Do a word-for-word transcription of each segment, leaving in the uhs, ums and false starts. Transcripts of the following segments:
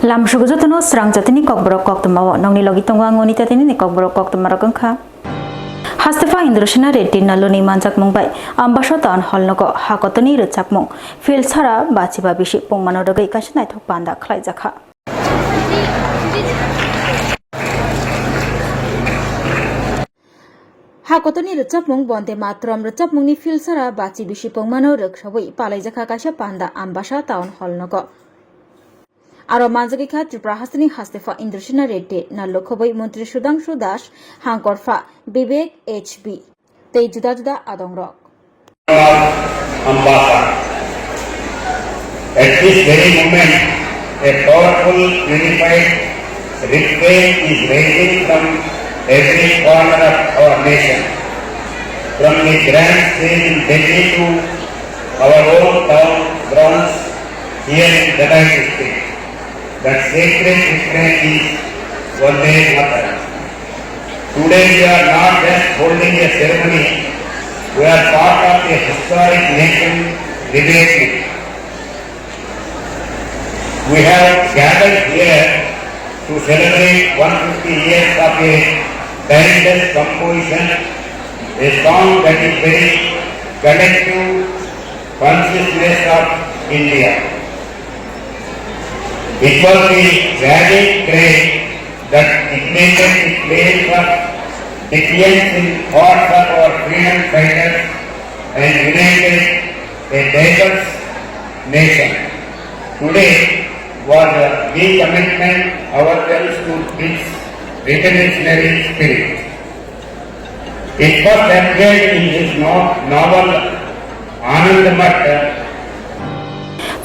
Lamsugo jotono srang jatini kokborok koktwmao nongni logi tongo ang Onita tini ni kokborok koktwma rok wngkha. Hastefa Indrasena Reddy Naluni manjakmung bai Ambasa Town Hall nogo hakotoni rwchapmung Philsara Bachiba Bisi Pungmano rwgwi kaisa naithok panda khlaijakha. Hakotoni rwchapmung Bonde Matram rwchapmungni Philsara Bachi Bisi Pungmano rwksawi palaijakha kaisa panda Ambasa Town Hall nogo. Aro manjagwi kha Tripura hasteni Hastefa Indrasena Reddy, Nalukhobai Montri Sudhangshu Das, Hangkorpha Vivek H B tei juda juda adongrok. Ambasa. At this very moment, a powerful, unified refrain is rising from every corner of our nation, from the grand stage in Delhi to our own town grounds here in Gadai district. That sacred refrain is Vande Mataram. Today we are not just holding a ceremony, we are part of a historic nation rebellion. We have gathered here to celebrate one fifty years of a timeless composition, a song that is very collective consciousness of India. It was the rallying cry that ignited the flames of defiance in hearts of our freedom fighters and united a diverse nation. Today was a recommitment ourselves to this revolutionary spirit. It first appeared in his no-, novel Anand Math.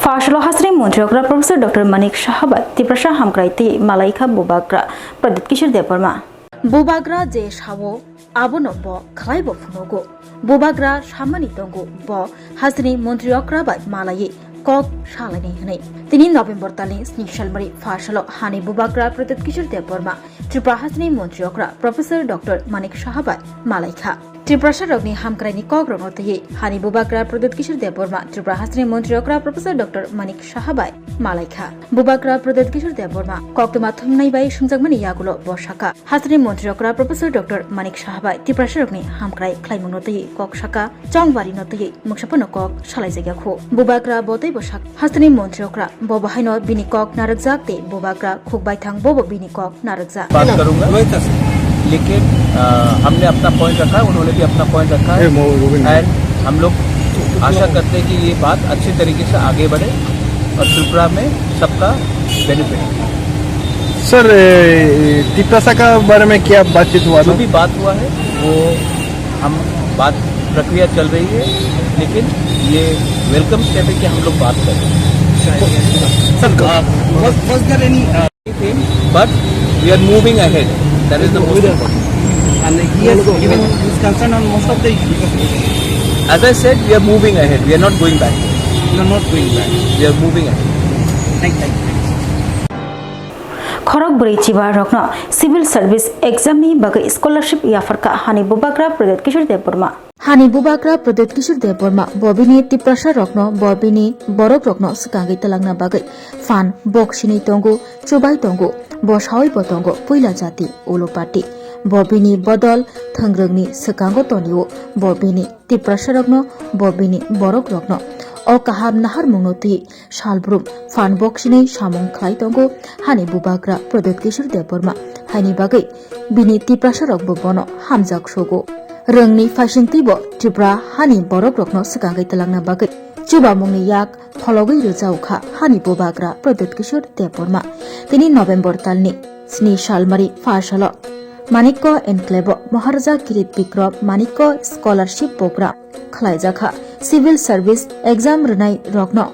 Pha salo hasteni montri okra Professor Doctor Manik Saha bai Tiprasa hamkrai twi malaikha Bubagra Pradyut Kishore Debbarma. Bubagra je sao abono bo khlai bo phunugo. Bubagra samani tongo bo hasteni montri okra bai malaiwi kok salainai hwnwi. Tini November talni sni salmari pha salo hani Bubagra Pradyut Kishore Debbarma Tripura hasteni montri okra Professor Doctor Manik Saha bai malaikha. Tiprasa rokni hamkraini kok rokno twiwi hani Bubagra Pradyut Kishore Debbarma Tripura hasteni montri okra Professor Doctor Manik Saha bai malaikha. Bubagra Pradyut Kishore Debbarma koktwma thumnai bai swngjakmani yagulo bo sakha. Hasteni montri okra Professor Doctor Manik Saha bai Tiprasa rokni hamkrai khlaimungno twiwi kok sakha, chongbari no twiwi mungsa phano kok salaijak ya khu. Bubagra bo tei bo sakha. Hasteni montri okra bo bo haino bini kok narwkjak tei Bubagra khuk baithang bo bo bini kok narwkjak. बात करूंगा। लेकिन, अ, हमने अपना पॉइंट रखा है, उन्होंने भी अपना पॉइंट रखा है। ए, मो-, वो भी नहीं। एंड हम लोग आशा करते हैं कि ये बात अच्छे तरीके से आगे बढ़े और त्रिपुरा में सबका बेनिफिट। सर, ए, तिपरासा का बारे में क्या बातचीत हुआ जो था? भी बात हुआ है, वो हम बात प्रक्रिया चल रही है, लेकिन ये वेलकम स्टेप है कि हम लोग बात कर रहे हैं। Sir, uh, was, was there any, uh, But we are moving ahead. That is the most important. And he has given his concern on most of the issues. As I said, we are moving ahead. We are not going back. You are not going back. We are moving ahead. Thank, thank you. Khorok bwrwi chiba rokno civil service exam ni bagwi scholarship yapharkha hani Bubagra Pradyut Kishore Debbarma. Hani Bubagra Pradyut Kishore Debbarma bo bini Tiprasa rokno bo bini borok rokno swkangwi twlangna bagwi phan boksini tongo, chubai tongo, bo sawi bo tongo puila jati ulo party. Bo bini bodol thwngrwngni swkango tonio, bo bini Tiprasa rokno, bo bini borok rokno o kaham naharmungno twi salbrum phan boksini samung khlai tongo hani Bubagra Pradyut Kishore Debbarma. Haini bagwi bini Tiprasa rokbo bono hamjak sugo. Rwngni phaisingtwibo Tripura hani borok rokno swkangwi twlangna bagwi chubamungni yak phologwi rwjaokha hani Bubagra Pradyut Kishore Debbarma. Tini November talni sni salmari pha salo Manikko Enclave o Maharaja Kirit Bikram Manikko Scholarship Program khlaijakha. Civil Service exam rwnai rokno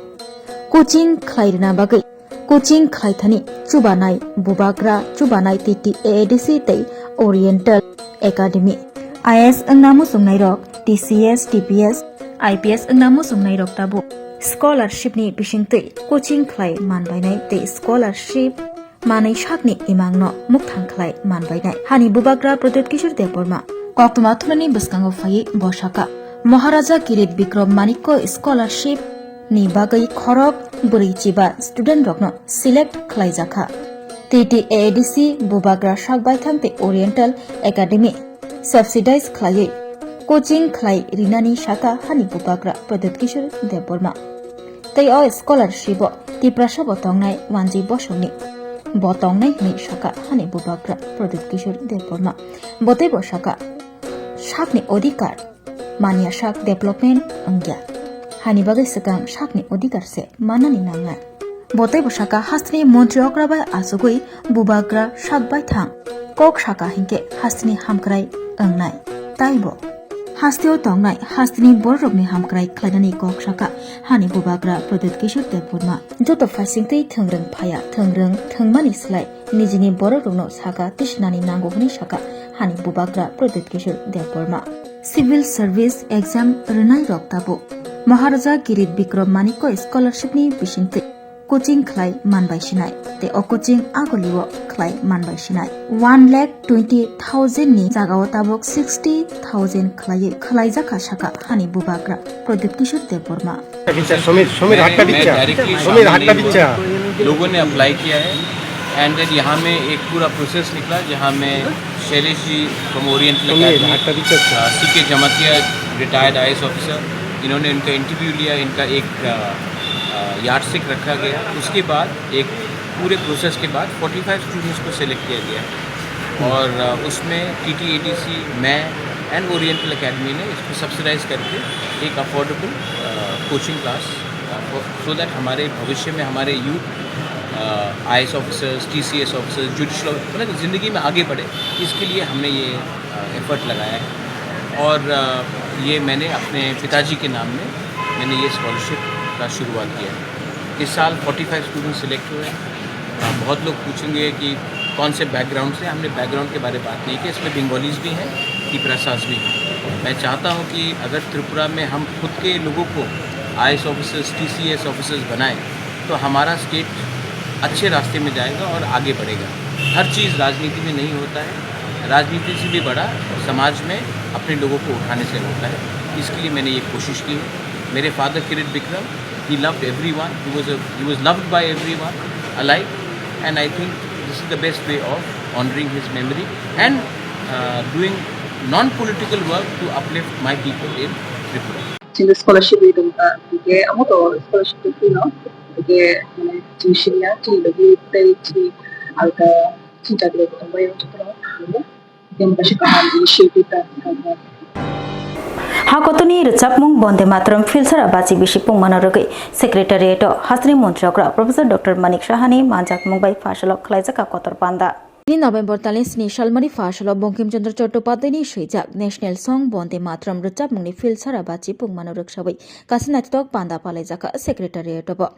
coaching khlai rwna bagwi coaching khlaithani chubanai Bubagra, chubanai T T A A D C tei Oriental Academy. I A S wngna muchungnairok, T C S, T P S, I P S wngna muchungnairok tabuk scholarship ni bisingtwi coaching khlai manbainai tei scholarship manwi sakni imangno mukthang khlai manbainai. Hani Bubagra Pradyut Kishore Debbarma koktwma thumnani bwskango phaiwi bo sakha, Maharaja Kirit Bikram Manikko Scholarship ni bagwi khorok bwrwi chiba student rokno select khlaijakha. T T A A D C bubagra sak baithang tei Oriental Academy subsidize khlaiwi coaching khlai rinani saka hani bubagra Pradyut Kishore Debbarma. Tei o scholarship o Tiprasa bo tongnai Wanji Bosongni bo tongnai hwnwi saka hani bubagra Pradyut Kishore Debbarma. Bo teibo saka sakni odhikar manya sak development wngya. Hani bagwi swkang sakni odhikar se manani nangnai. Bo teibo saka hasteni montri okra bai achugwi bubagra sak baithang kok saka hinkhe hasteni hamkrai wngnai. Taibo hasteo tongnai hasteni bororokni hamkrai khlainani kok saka hani bubagra Pradyut Kishore Debbarma. Joto phaisingtwi thwngrwng phaya, thwngrwng thwngmani slai nijini bororokno saka tisinani nango hwnwi saka hani bubagra Pradyut Kishore Debbarma. Civil Service exam rwnairok tabuk Maharaja Kirit Bikram Manikya Scholarship ni bisingtwi coaching khlai manbai sinai tei o coaching agolio khlai manbai sinai. One lakh twenty thousand ni jagao tabuk sixty thousand khlaiwi khlaijakha saka hani bubagra Pradyut Kishore Debbarma. पीछे सुमित सुमित हट का पीछे सुमित हट का पीछे लोगों ने अप्लाई किया है एंड देन यहाँ में एक पूरा प्रोसेस निकला जहाँ में शैलेश जी फ्रॉम ओरिएंटल सुमित हट का पीछे सी के Jamatia retired I S officer इन्होंने इनका इंटरव्यू लिया इनका एक यार्डस्टिक रखा गया उसके बाद एक पूरे प्रोसेस के बाद फोर्टी फाइव स्टूडेंट्स को सिलेक्ट किया गया और उसमें T T A D C मैं एंड ओरिएंटल एकेडमी ने इसको सब्सिडाइज करके एक affordable coaching class so that हमारे भविष्य में हमारे youth I S officers T C S officers judicial मतलब ज़िंदगी में आगे बढ़े इसके लिए हमने ये एफर्ट लगाया है और ये मैंने अपने पिताजी के नाम में मैंने ये स्कॉलरशिप का शुरुआत किया है। इस साल फोर्टी फाइव स्टूडेंट सिलेक्ट हुए हैं। बहुत लोग पूछेंगे कि कौन से बैकग्राउंड से, हमने बैकग्राउंड के बारे में बात नहीं की। इसमें बंगालीज भी हैं, तिपरासाज भी हैं। मैं चाहता हूँ कि अगर त्रिपुरा में हम खुद के लोगों को I S officers T C S officers बनाएं तो हमारा स्टेट अच्छे रास्ते में जाएगा और आगे बढ़ेगा। हर चीज़ राजनीति में नहीं होता है, राजनीति से भी बड़ा समाज में अपने लोगों को उठाने से होता है। इसके लिए मैंने ये कोशिश की है। मेरे father Kirit Bikram, he loved everyone, he was a, he was loved by everyone alike, and I think this is the best way of honoring his memory and uh, doing non-political work to uplift my people in Tripura. Chini scholarship ri dong ta, hingke amo to scholarship to pino, hingke mane chini senior, chini logi tei chini alka chini chakri rok tongbai o jotono. Hakotoni rwchapmung Bonde Mataram Philsara bachi bisi pungmano rwgwi Secretariat o hasteni montri okra Professor Doctor Manik Sahani manjakmung bai pharsalo khlaijak a kotor panda. Tini November talni sni salmari pharsalo Bongkim Chandra Chattopadhyay ni swijak National Song Bonde Mataram rwchapmungni Philsara bachi pungmano rwksawi kaisa naithotok panda palaijak a Secretariat o bo.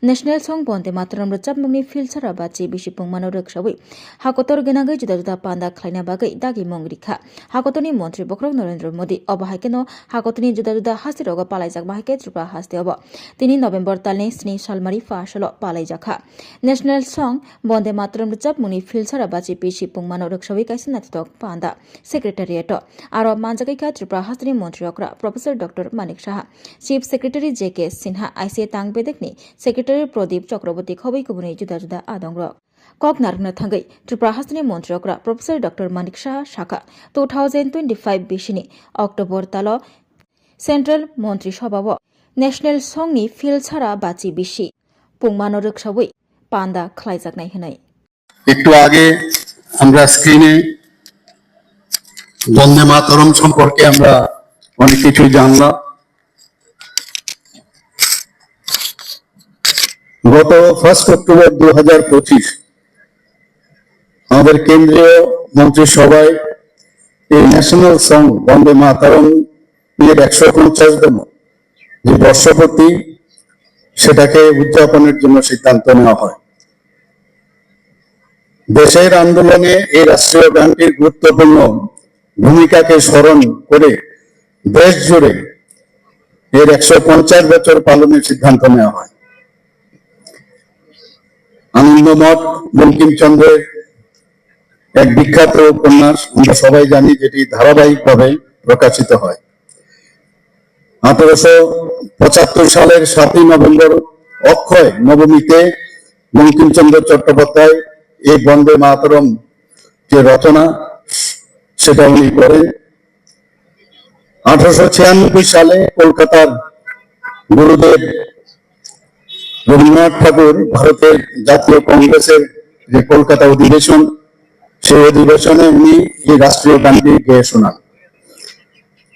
National Song Bonde Mataram rwchapmungni Philsara bachi bisi pungmano rwksawi hakotor gwnangwi juda juda panda khlaina bagwi dagimung rikha hakotorni montri bokhorok Narendra Modi. Obo hai kheno hakotorni juda juda haste rogo palaijakma hai khe Tripura haste obo tini November talni sni salmari pharsalo palaijakha. National Song Bonde Mataram rwchapmungni Philsara bachi bisi pungmano rwksawi kaisa naithotok panda Secretariat o aro manjagwi kha Tripura hasteni montri okra Professor Doctor Manik Saha, Chief Secretary J K Sinha, I C A tang bedekni Secretary Pradip Chakraborty khobwi kubuni juda juda adongrok. Kok narwkna thangwi Tripura hasteni montri okra Professor Doctor Manik Saha sakha, two thousand twenty-five bisini October talo Central Montri Sabha o National Song ni Philsara bachi bisi pungmano rwksawi panda khlaijaknai hwnwi. একটু আগে আমরা স্ক্রিনে বন্দে মাতরম সম্পর্কে আমরা অনেক কিছুই জানলাম। গত ফার্স্ট অক্টোবর দু হাজার পঁচিশ আমাদের কেন্দ্রীয় মন্ত্রিসভায় এই ন্যাশনাল সং বন্দে মাতরম এর একশো পঞ্চাশতম যে বর্ষপূর্তি, সেটাকে উদযাপনের জন্য সিদ্ধান্ত নেওয়া হয়। দেশের আন্দোলনে এই রাষ্ট্রীয় গানটির গুরুত্বপূর্ণ ভূমিকাকে স্মরণ করে দেশ জুড়ে এর একশো পঞ্চাশ বছর পালনের সিদ্ধান্ত নেওয়া হয়। আনন্দমঠ বঙ্কিমচন্দ্রের এক বিখ্যাত উপন্যাস, আমরা সবাই জানি, যেটি ধারাবাহিকভাবে প্রকাশিত হয়। আঠারোশো পঁচাত্তর সালের সাতই নভেম্বর অক্ষয় নবমীতে বঙ্কিমচন্দ্র চট্টোপাধ্যায় এই বন্দে মাতরম যে রচনা, সেটা উনি করেন। আঠারোশো ছিয়ানব্বই সালে কলকাতার গুরুদেব রবীন্দ্রনাথ ঠাকুর ভারতের জাতীয় কংগ্রেসের যে কলকাতা অধিবেশন, সেই অধিবেশনে উনি এই রাষ্ট্রীয় গানটি গেয়ে শোনান।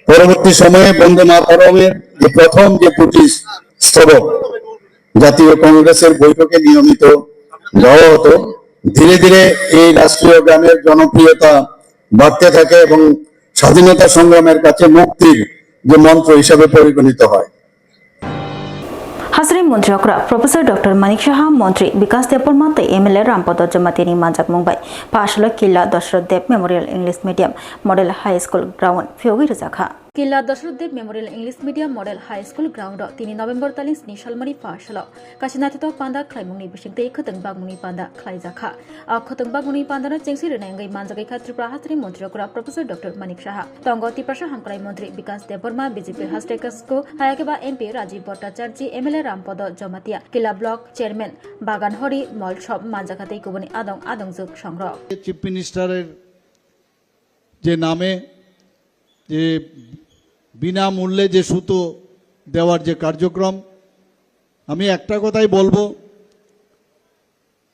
পরবর্তী সময়ে বন্দে মাতরমের যে প্রথম যে দুটি স্তবক জাতীয় কংগ্রেসের বৈঠকে নিয়মিত গাওয়া হতো। ধীরে ধীরে এই রাষ্ট্রীয় গানের জনপ্রিয়তা বাড়তে থাকে এবং স্বাধীনতা সংগ্রামের কাছে মুক্তির যে মন্ত্র হিসাবে পরিগণিত হয়। Hasri Montri okra Professor Doctor Manik Saha, Montri Bikas Debbarma tei M L A Rampada Jamatia ni manjakmung bai Pha salo Killa Dashrath Deb Memorial English Medium Model High School ground phiyogwi rwjakha. Killa Dashrath Deb Memorial English Medium Model High School ground o tini November talni sni salmani Pha salo kaisa naithothok panda khlaimungni bisingtwi khwtwng bagmungni panda khlaijakha. O khwtwng bagmungni pandano chengsi rwnai wngwi manjagwi kha Tripura Hasri Montri okra Professor Doctor Manik Saha. Tongo Tiprasa Hamkrai Montri Bikas Debbarma, B J P Hasri Kasko, hayakhe ba M P Rajiv Bhattacharjee, M L A Rampada Jamatia, Killa Block Chairman Bagan Hori Mol sob manjakha tei kubuni adong adongjwk songrok. Chief মিনিস্টারের যে নামে যে বিনামূল্যে যে সুতো দেওয়ার যে কার্যক্রম, আমি একটা কথাই বলবো,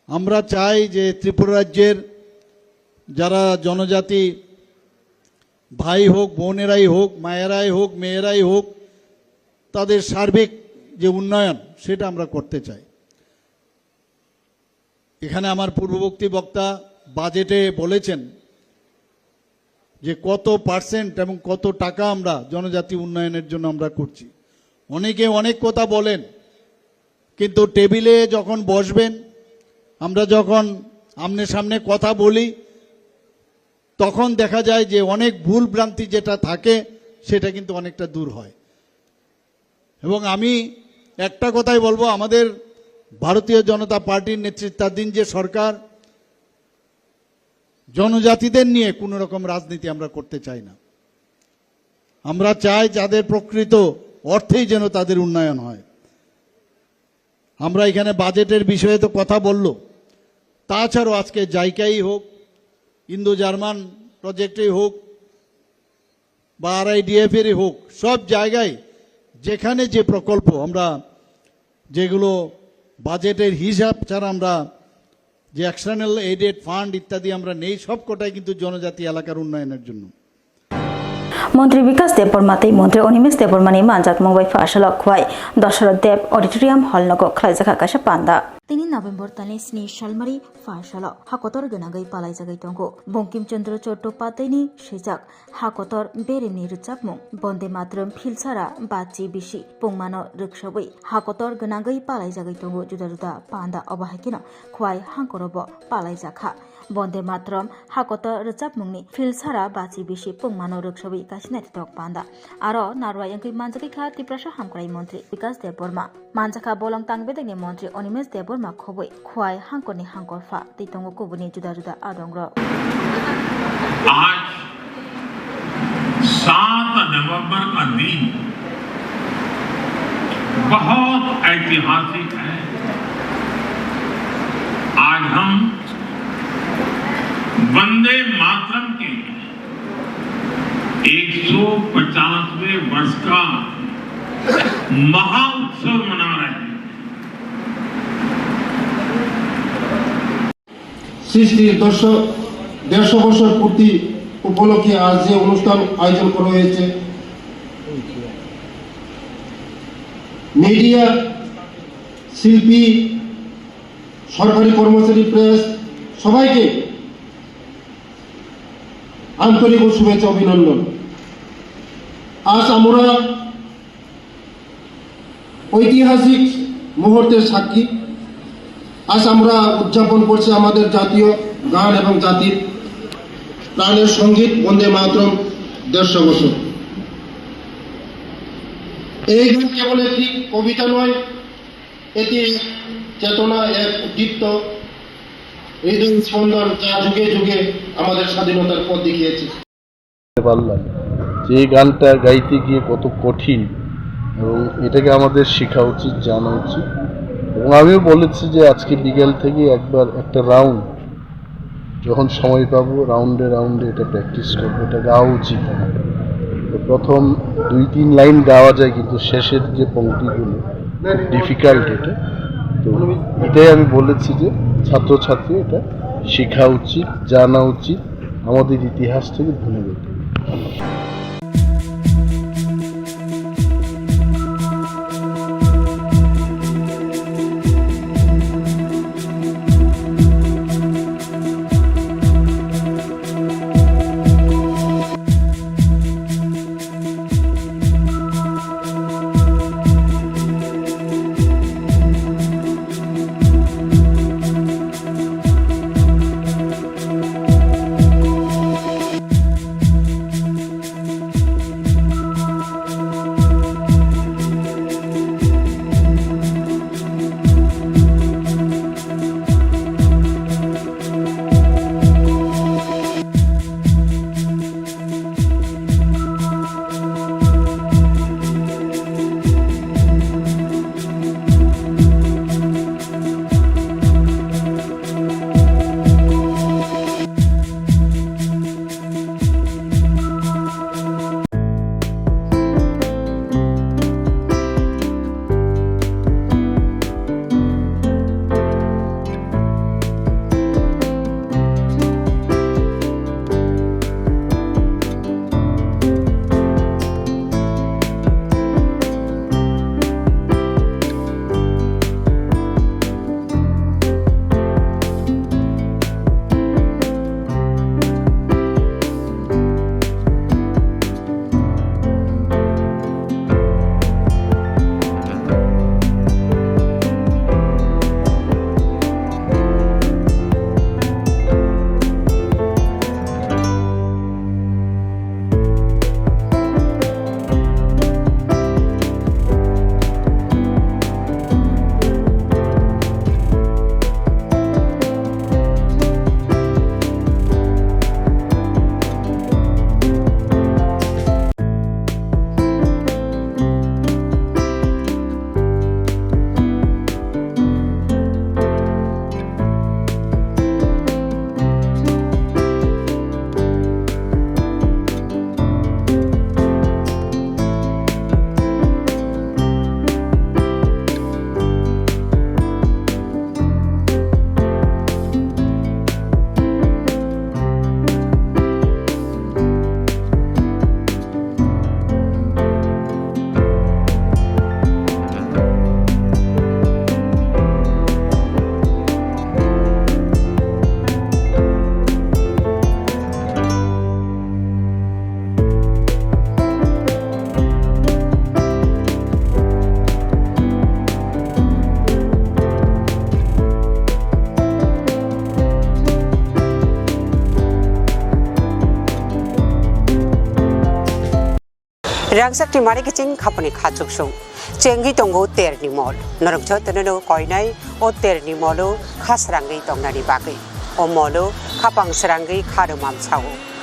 আমরা চাই যে ত্রিপুরা রাজ্যের যারা জনজাতি ভাই হোক, বোনেরাই হোক, মায়েরাই হোক, মেয়েরাই হোক, তাদের সার্বিক যে উন্নয়ন, সেটা আমরা করতে চাই। এখানে আমার পূর্ববর্তী বক্তা বাজেটে বলেছেন যে কত পার্সেন্ট এবং কত টাকা আমরা জনজাতি উন্নয়নের জন্য আমরা করছি। অনেকে অনেক কথা বলেন, কিন্তু টেবিলে যখন বসবেন, আমরা যখন আমনে সামনে কথা বলি, তখন দেখা যায় যে অনেক ভুল ভ্রান্তি যেটা থাকে, সেটা কিন্তু অনেকটা দূর হয়। এবং আমি একটা কথাই বলবো, আমাদের ভারতীয় জনতা পার্টির নেতৃত্বাধীন যে সরকার, জনজাতিদের নিয়ে কোনো রকম রাজনীতি আমরা করতে চাই না। আমরা চাই যাদের প্রকৃত অর্থেই যেন তাদের উন্নয়ন হয়। আমরা এখানে বাজেটের বিষয়ে তো কথা বললো, তাছাড়াও আজকে জাইকাই হোক, ইন্দো জার্মান প্রজেক্টই হোক, বা আরআইডিএফ এরই হোক, সব জায়গায় যেখানে যে প্রকল্প আমরা, যেগুলো বাজেটের হিসাব ছাড়া আমরা যে এক্সটার্নাল এইডেড ফান্ড ইত্যাদি আমরা নেই, সব কটাই কিন্তু জনজাতি এলাকার উন্নয়নের জন্য। Montri Bikas Debbarma tei Montri Animesh Debbarma ni manjakmung bai Pha salo Khwai Dashrath Deb Auditorium Hall nogo khlaijakha kaisa panda. Tini November talni sni salmari Pha salo hakotor gwnangwi palaijagwi tongo. Bongkim Chandra Chattopadhyay ni swijak hakotor beremni rwchapmung Bonde Mataram philsara bachi bisi pungmano rwksobwi hakotor gwnangwi palaijagwi tongo juda juda panda. Obo hai kheno Khwai hangkorobo palaijakha. Bonde Mataram hakotor rwchapmungni philsara bachi bisi pungmano rwksobwi kaisa naithothok panda. Aro narwai wngwi manjagwi kha Tiprasa Hamkrai Montri Bikas Debbarma. Manjakha bolong tang bedekni montri Animesh Debbarma khobwi Khwai hangkorni hangkorpha tei tongo kubuni juda juda adongrok. आज सात नवंबर का दिन बहुत ऐतिहासिक है। आज हम वंदे मातरम के एक सौ पचासवें वर्ष का महाउत्सव मना रहे हैं। সৃষ্টির দশ, দেড়শো বছর পূর্তি উপলক্ষে আজ যে অনুষ্ঠান আয়োজন করা হয়েছে, মিডিয়া, শিল্পী, সরকারি কর্মচারী, প্রেস, সবাইকে আন্তরিক ও শুভেচ্ছা অভিনন্দন। আজ আমরা ঐতিহাসিক মুহূর্তের সাক্ষী। আজ আমরা উদযাপন করছি আমাদের জাতীয় গান এবং জাতির প্রাণের সঙ্গীত বন্দে মাতরম দেড়শো বছর। এই গান কেবল একটি কবিতা নয়, এটি চেতনা, এক উদ্দীপ্ত হৃদয় স্পন্দন, যা যুগে যুগে আমাদের স্বাধীনতার পথ দেখিয়েছে। পারলাম যে এই গানটা গাইতে গিয়ে কত কঠিন, এবং এটাকে আমাদের শেখা উচিত, জানা উচিত। এবং আমিও বলেছি যে আজকে বিকেল থেকে একবার একটা রাউন্ড যখন সময় পাবো, রাউন্ডে রাউন্ডে এটা প্র্যাকটিস করবো, এটা গাওয়া উচিত আমার। তো প্রথম দুই তিন লাইন গাওয়া যায়, কিন্তু শেষের যে পংক্তিগুলো খুব ডিফিকাল্ট এটা। তো এটাই আমি বলেছি যে ছাত্রছাত্রী এটা শেখা উচিত, জানা উচিত, আমাদের ইতিহাস থেকে ভুলে যেতে। Rangchak twi mari kiching khaponi kha chuksung. Chengwi tongo terni mol. Norok jotono no koinai o terni molo kha srangwi tongnani bagwi. O molo khapang srangwi kha rwmam sao.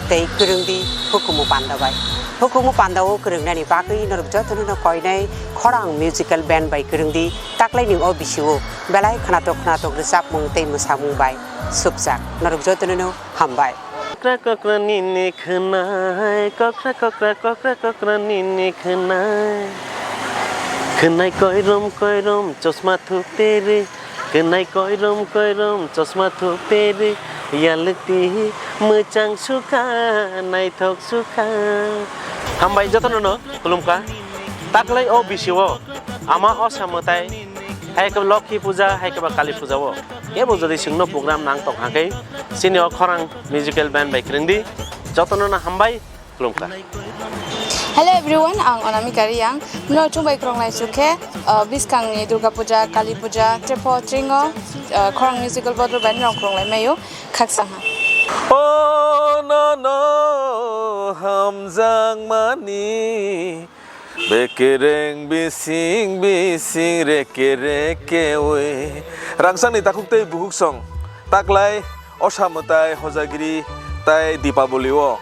Tei kwrwngdi hukumu panda bai. Hukumu panda o kwrwngnani bagwi norok jotono no koinai khorang musical band bai kwrwngdi taklaini o bisio belai khwnatok khwnatok rwchapmung tei mwsamung bai supjak. Norok jotono no hambai. Kokra kokra nini khwnai, kokra kokra kokra kokra nini khwnai. Khwnai koirom koirom chosma thuperi, khwnai koirom koirom chosma thuperi, yalukti mwchang sukha, naithok sukha. Hambai jotono no khulumkha. Taklai o bisio ama osa mwtai, hai khe Lokhi puja, hai khe ba Kali puja o. Kebo jodi chwngno program nang tong hakhe, chini o khorang musical band bai kwrwngdi, jotono no hambai, khulumkha. Hello everyone, ang Onamika Riyang. Norok chwng bai kwrwnglai chukhe, uh, bwskangni Durga Puja, Kali Puja, Trepo, Tringo, uh, khorang musical bodol bai norok kwrwnglai maio, khaksa ha. O no no hamjakmani, bekereng bising bising reke reke oi. Rangchakni takhuk tei bukhuk song taklai osa mwtai hojagiri tai Dipaboli o.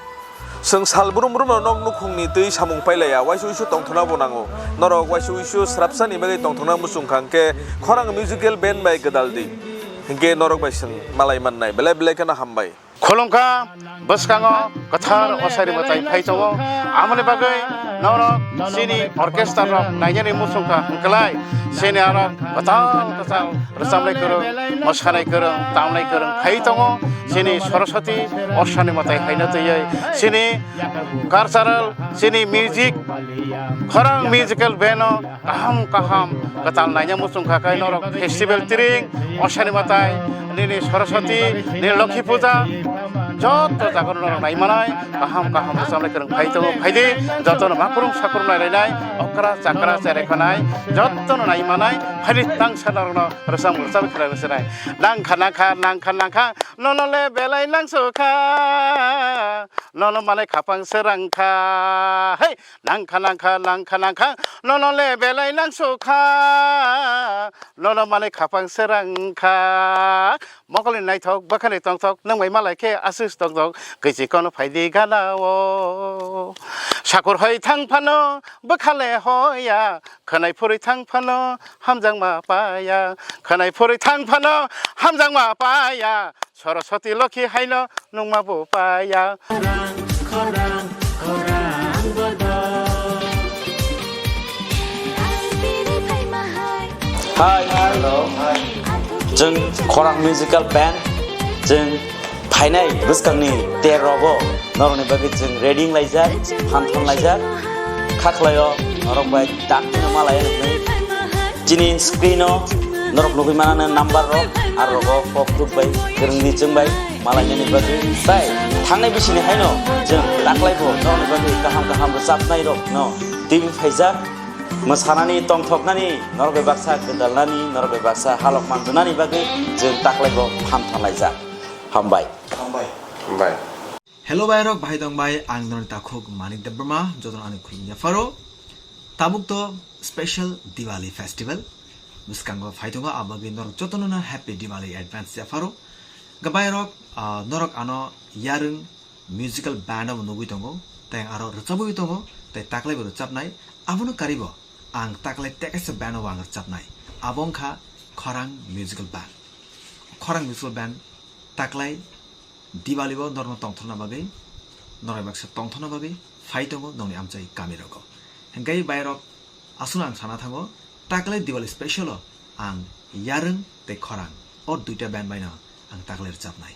Chwng sal brum brum no nok nukhung ni twi samung pailaya, waisa uisu tongthokna bo nango. Norok waisa uisu srapsa ni bagwi tongthokna muchung kha, hwnkhe khorang musical band bai gwdal di. Hwnkhe norok bai chwng malai mannai, belai belai kheno hambai. Khulumkha, bwskango kwthar osari mwtai phai tongo. Amoni bagwi norok chini orchestra rok nainani muchung kha hwnkhlai, chini aro kwtal kwtal rwchabnai kwrwng, mwsanai kwrwng, tamnai kwrwng phai tongo. Chini Saraswati osani mwtai haino twiwi chini cultural, chini music, khorang musical band o kaham kaham kwtal naina muchung kha khe norok festival tiring, osani mwtai, nini Saraswati, nini Lokhi Puja, joto jaga norok nai manai, kaham kaham rwchabnai kwrwng phai tongo, phai di, jotono makrung sakrung nai lainai, okra chakra cherai khanai, jotono nai manai, phai di tangsa norokno rwchap rwchap khlai rwchabnai. Nangkha nangkha, nangkha nangkha, nono le belai nangsukha, nono manai khapang srangkha. Hey! Nangkha nangkha, nangkha nangkha, nono le belai nangsukha, nono manai khapang srangkha. Mokolni naithok, bwkhani tongthok, nwng bai malai khe aswk tongthok, kwichi kono phai di gana o. Sakur hoi thang phano, bwkha le hoya, khwnai phurwi thang phano, hamjakma paya, khwnai phurwi thang phano, hamjakma paya. Saraswati Lokhi haino nungma bo paya. Hi, hello. Chwng Khorang Musical Band, chwng phainai bwskangni ter rogo norokni bagwi chwng ready wnglaijak, phanthon laijak, kha khlaio norok bai tak ma laio hwnwi. Chini screen o norok nugwi manana number rok, ar rogo kok tuk bai, kwrwngni chwng bai malainani bagwi. Tai thangnai bisini haino chwng taklai bo norokni bagwi kaham kaham rwchapnai rok no twi phaijak. Mwsanani, tongthoknani, norok bai baksa gwdalnani, norok bai baksa halok manjwnani bagwi chwng taklai bo phanthon laijak. Hambai. Hambai. Hambai. Hello bai rok, bahai tong bai, ang norok takhuk Manik Debbarma, jotono ani khulumya pharo. Tabuk to special Diwali festival bwskango phai tongo, abagwi norok jotono no happy Diwali advance ya pharo. Gabai rok, ah, norok ano yarwng musical band bo nugwi tongo, tei aro rwchabwi tongo, tei taklai bo rwchabnai, abono karibo ang taklai tekesa band bo ang rwchabnai, abo wngkha Khorang Musical Band. Khorang Musical Band taklai Diwali bo norokno tongthokna bagwi, norok baksa tongthokna bagwi phai tongo nokni amchai kami rogo. Hingkai bai rok aswkno ang sana thango, taklai Diwali special o ang yarwng tei khorang o duita band bai no ang taklai rwchabnai.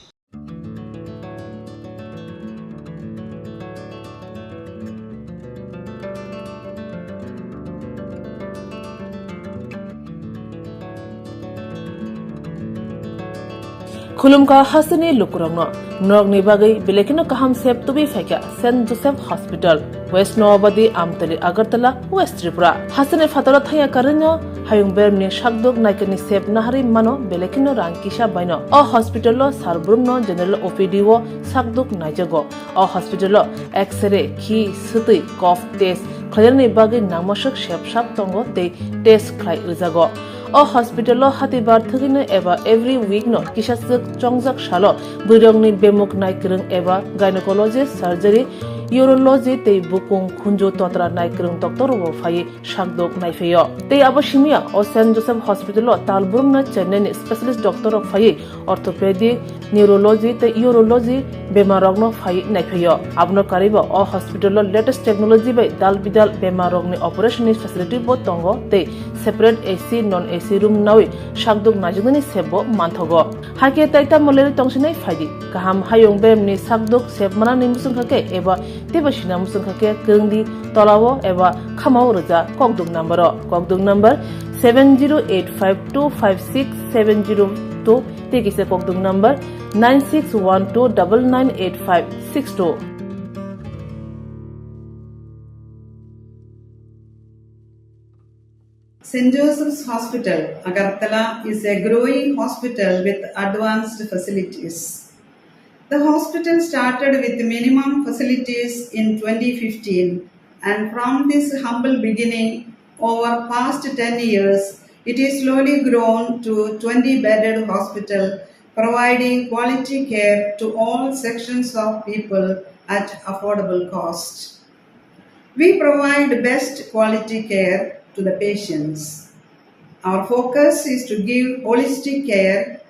Khulumkha hasteni lukurokno, norokni bagwi belai kheno kaham sep tubui phaikha Saint Joseph Hospital, West Noabadi, Amtali, Agartala, West Tripura. Hasteni phataro thangya karwino hayung bermni sakduk naikani sep naharwi mano belai kheno rang kisa baino. O hospital o sar brumno general O P D o sakduk naijago. O hospital o X-ray, khi, swtwi, cough test khlainani bagwi nangmaswk sep sak tongo tei test khlai rwjago. O hospital o hatibar thwgwino eba every week no kisaswk chongjak salo bwrwirokni bemuk naikwrwng eba gynecologist, surgery, urology tei bukung khunju totra naikwrwng doctor rokbo phaiwi sakduk naiphaio. Tei abo simiya o Saint Joseph Hospital o tal brumno Chennai ni specialist doctor rok phaiwi orthopedic, neurology tei urology bemar rokno phaiwi naiphaio. Abono karwibo o hospital o latest technology bai dal bidal bemar rokni operation ni facility bo tongo tei separate A C, non A C room nawi sakduk naijaknani sep bo manthogo. Hakhe tai tamo lerwi tongsinai phaidi. Kaham hayung beremni sakduk sep manani muchungkha khe eba teibo sina muchungkha khe kwrwngdi tolao eba khamao rwja kokduk number o. Kokduk number seven zero eight five two five six seven zero two tei kisa kokduk number nine six one two double nine eight five six two. Saint Joseph's Hospital, Agartala is a growing hospital with advanced facilities. The hospital started with minimum facilities in twenty fifteen, and from this humble beginning, over past ten years, it is slowly grown to twenty bedded hospital, providing quality care to all sections of people at affordable cost. We provide best quality care to the patients. Our focus is to give holistic care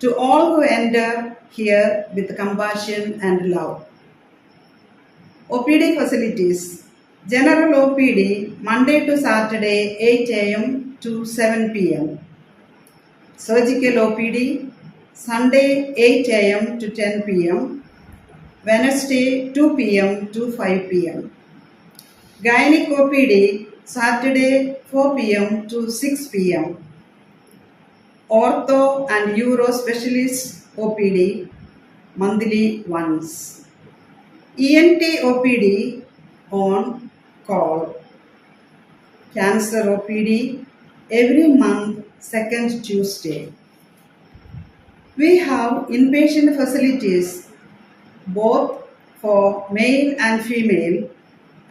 to all who enter here with compassion and love. O P D facilities. General O P D Monday to Saturday eight A M to seven P M. Surgical O P D Sunday eight A M to ten P M. Wednesday two P M to five P M. Gynec O P D Saturday four P M to six P M. Ortho and Uro Specialist O P D monthly once. E N T O P D on call. Cancer O P D every month, second Tuesday. We have inpatient facilities both for male and female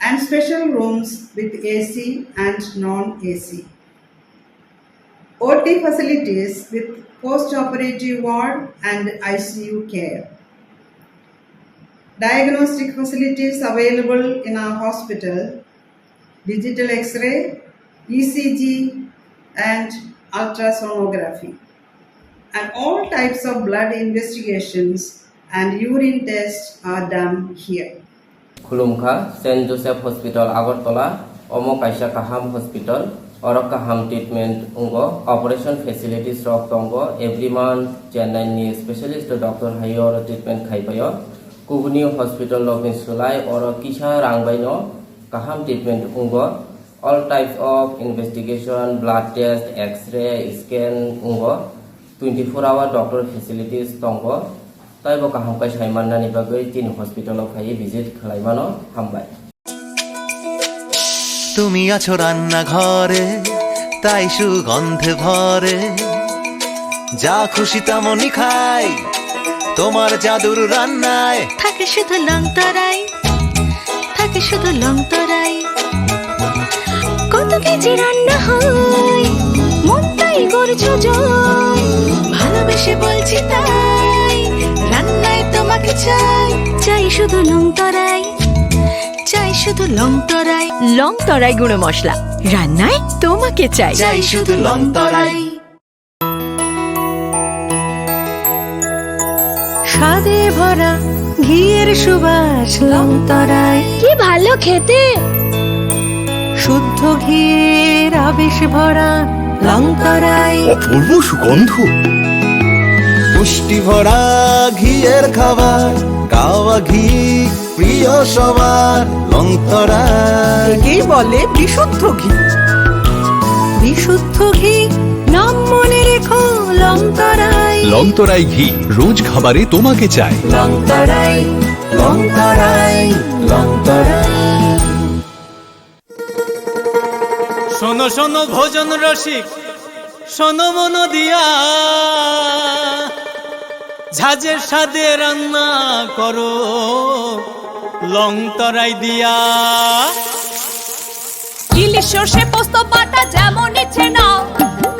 and special rooms with A C and non-A C. O T facilities with post-operative ward and I C U care. Diagnostic facilities available in our hospital, digital X-ray, E C G, and ultrasonography. And all types of blood investigations and urine tests are done here. Khulumkha, Saint Joseph Hospital Agartala, omo kaisa kaham hospital, oro kaham treatment wngo, operation facilities rok tongo, every month Chennai ni specialist doctor hai oro treatment khai paio. Kubuni hospital rokni swlai oro kisa rang baino kaham treatment wngo. All types of investigation, blood test, X-ray, scan wngo. Twenty four hour doctor facilities tongo. Taibo kaham khe sai mannani bagwi chini hospital o phaiwi visit khlai mano. Hambai. তুমি আছো রান্নাঘরে, তাই সুগন্ধে ভরে। যা খুশি তেমনই খাই, তোমার জাদুর রান্নায়। থাকে শুধু লং তরাই, থাকে শুধু লং তরাই। কত কেজি রান্না হয়, মন তাই করছো জয়। ভালোবেসে বলছি তাই, রান্নায় তোমাকে চাই। চাই শুধু লং তরাই, চাই শুধু লং তরাই। লং তরাই গুঁড়ো মশলা, রান্নায় তোমাকে চাই। চাই শুধু লং তরাই। স্বাদে ভরা ঘিয়ের সুবাস লং তরাই। কি ভালো খেতে! শুদ্ধ ঘিয়ের আবেশ ভরা লং তরাই। অপূর্ব সুগন্ধ। পুষ্টি ভরা ঘিয়ের খাবার, কাওয়া ঘি প্রিয় সবার, লং তরাই। একেই বলে বিশুদ্ধ ঘি। বিশুদ্ধ ঘি, নাম মনে রেখো লং তরাই। লং তরাই ঘি, রোজ খাবারে তোমাকে চাই। লং তরাই, লং তরাই, লং তরাই। শোনো শোনো ভোজন রসিক, শোনো মন দিয়া, ঝাঁঝের স্বাদে রান্না করো লং তরাই দিয়া। ইলিশ সর্ষে পোস্ত বাটা যেমন ইচ্ছে নাও,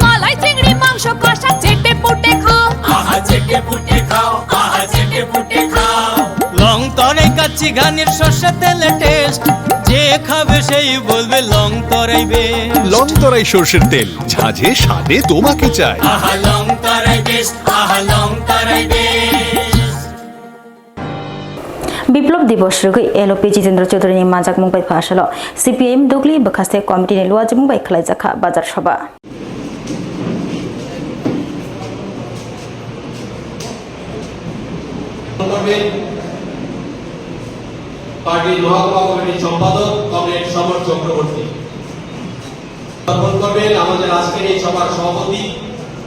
মালাই চিংড়ি মাংস কষা চেটে পুটে খাও। আহা চেটে পুটে খাও, আহা চেটে পুটে খাও। লং তরাই কাচ্চি ঘানির সর্ষে তেলে টেস্ট, যে খাবে সেই বলবে লং তরাই বেস্ট। লং তরাই সর্ষের তেল, ঝাঁঝে স্বাদে তোমাকে চাই। আহা লং তরাই বেস্ট, আহা লং তরাই best. Biplop Dibos rwgwi L O P Jitendra Chaudhary ni manjakmung bai phasalo C P I M Dugli bwkhaste committee ni luajimung bai khlaijakha bazar soba. Party Mahakuma Committee Sompadak Comrade Samar Chakraborty. অর্পণ করবেন আমাদের আজকের এই সভার সভাপতি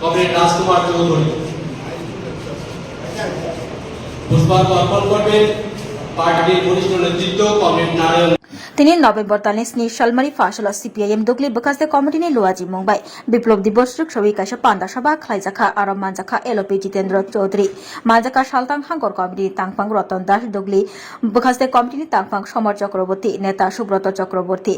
কমরেড রাজকুমার চৌধুরী। পুষ্পার্ঘ অর্পণ করবেন পার্টির বরিষ্ঠ নেতৃত্ব কমরেড Narayan. Tini November talni sni salmari phasalo C P I M Dugli bwkhaste committee ni luajimung bai Biplop Dibos rwksawi kaisa panda sabha khlaijakha, aro manjakha L O P Jitendra Chaudhary, manjakha Saltang Hangkor committee ni tangphang Ratan Das Dugli, bwkhaste committee ni tangphang Somar Chakraborty, neta Subroto Chakraborty,